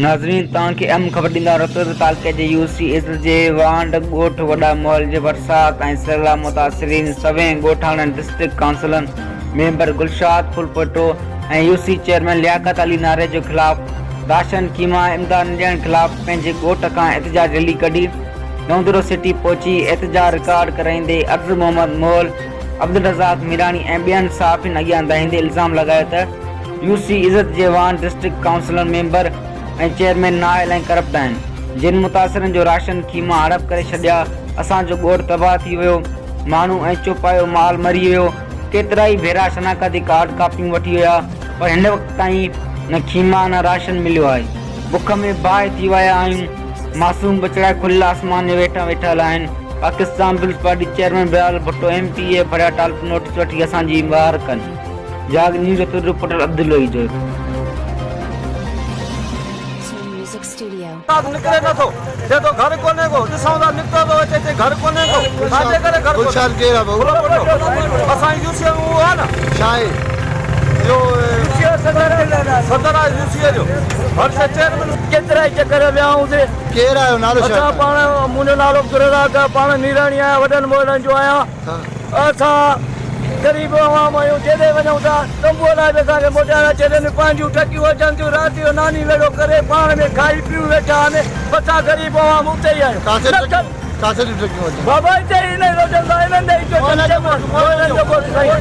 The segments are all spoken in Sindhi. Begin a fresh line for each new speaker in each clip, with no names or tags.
ناظرين توهان کي اهم خبر ڏيندا رتوڙ تعلقي جي يو سي ايس جي وانڍ ڳوٺ وڏا محل جي برسات ۽ سيلاب متاثرين سوين ڳوٺاڻن ڊسٽرڪٽ ڪائونسلن member Gulshad Phulpoto ۽ U C chairman Liaquat Ali Narejo خلاف راشن قيما امداد نه ڏيڻ خلاف پنهنجي ڳوٺ کان احتجاج ريلي ڪڍي نئون ديرو سٽي پهچي احتجاج رڪارڊ ڪرائيندي عرض محمد مغل عبدالرزاق ميراڻي ۽ ٻين صحافين اڳيان دانهيندي الزام لڳايو ته يو سي عزت جي وان ڊسٽرڪٽ ڪائونسلر ميمبر ۽ چيئرمين نااهل ۽ ڪرپٽ آهن جن متاثرن جو راشن خيما هڙپ ڪري ڇڏيا اسان جو ڳوٺ تباهه ٿي ويو ماڻهو ۽ چوپايو مال مري ويو ڪيترائي ڀيرا شناختي ڪارڊ ڪاپيون وٺي ويا پر هن وقت تائين نه خيما نه راشن مليو آهي بک ۾ باهه ٿي ويا آهيون معصوم ٻچڙا کليل آسمان ۾ ويٺا ويٺل آهن Pakistan peoples party chairman Bilawal Bhutto M P A Faryal Talpur notice وٺي اسان جي واهر ڪن. جاڳ نيوز جو رپورٽر عبدالوحيد جويو.
نڪري نه ٿو چئي ٿو گهر ڪونهي ڪو ڏسون ٿا نڪتو ٿو اچي چئي گهر ڪونهي ڪو ڇاجي ڪري گهر
گلشاد ڪير آ ڀائو؟
اسان جي يو سي ۾ اهو آ نه.
ڇا آهي؟
اهو صدر آهي يو سي جو هر شي چيئرمين.
ڪيترائي چڪر ويا هوندي.
ڪير آهيو نالو ڇا؟
اسان پاڻ منهنجو نالو عبدالرزاق آ پاڻ ميراڻي آهيان وڏن موهڙن جو آهيان. اسان غريب عوام آهيون جيڏي وڃون ٿا تنبوء لاء به اسان کي موٽائڻ اچي ڏين پنهنجون ٽڪيون اچن ٿيون رات جو ناني ويڙهو ڪري پاڻ ۾ کائي پيون ويٺا آهن اسان غريب عوام اتي ئي آهيون
ڪاٿي جون ٽڪيون اچن.
بابا اتي ئي انهن روڊن تان انهن ڏي ئي ٿيون اچن چڱو موهڙن جو ڳوٺ سائين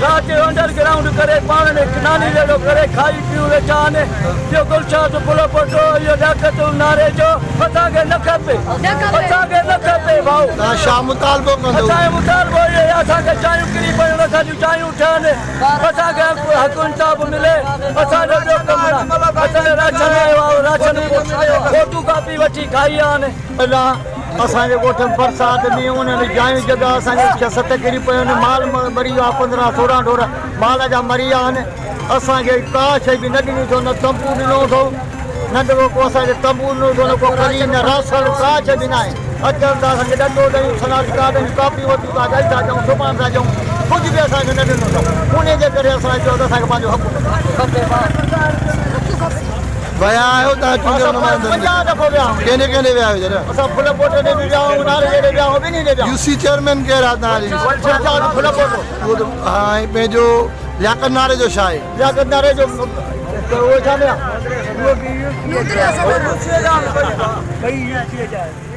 رات جو انڊر گرائونڊ ڪري پاڻ ۾ ناني ويڙهو ڪري کائي پيون ويٺا آهن اهو گلشاد ڦلپوٽو اهو لياقت ناريجو اسان کي نه کپي اسان کي نه کپي ڀائو.
توهان ڇا مطالبو ڪندو؟
اسان جو مطالبو اهو آهي اسان کي جايون ڪري پيون اسان جون جايون ٺهن اسان کي حق انصاف ملي اسان جو ٻيو ڪم نه اسان جو راشن آيو آهي راشن فوٽو ڪاپي وٺي کائي آهن.
ادا اسان جي ڳوٺ ۾ برسات مينهن انهن جايون جڳهه اسان جي ڇهه ست ڪري پيون آهن مال مري ويو آهي 15 16 ڍور مال جا مري ويا آهن اسان کي ڪا شيء به نه ڏني اٿو نه تنبو ڏنو اٿو نه ڪو ڪو اسان کي تنبو ڏنو اٿو نه ڪو قليل نه راسڻ ڪا شيء به ناهي اچن ٿا اسان کي ڏنڊو ڏيون شناخت ڪارڊ جون ڪاپيون وٺون ٿا اڄ ٿا چئون سڀاڻ ٿا چئون ڪجهه به اسان کي نه ڏنو اٿو انهي جي ڪري اسان چيو ته اسان کي پنهنجو حق کپي.
ويا آهيو توهان چونڊيل نمائندن ڏي؟ ڪنهن ڏي ڪنهن ڏي ويا آهيو جڏهن؟
اسان ڦل پوٽي ڏي به ويا آهيون ناري ڏي ويا آهيون ٻنهي ڏي ويا آهيون.
يو سي چيئرمين ڪير آهي توهان جي؟
ڦل پوٽو.
اهو ته ها ۽ پنهنجو لياقت ناري جو ڇا آهي؟
لياقت ناري جو اهو ڇا ۾ آهي؟
اهو به يو سي جا آهن. ٻئي يو سي جا آهن.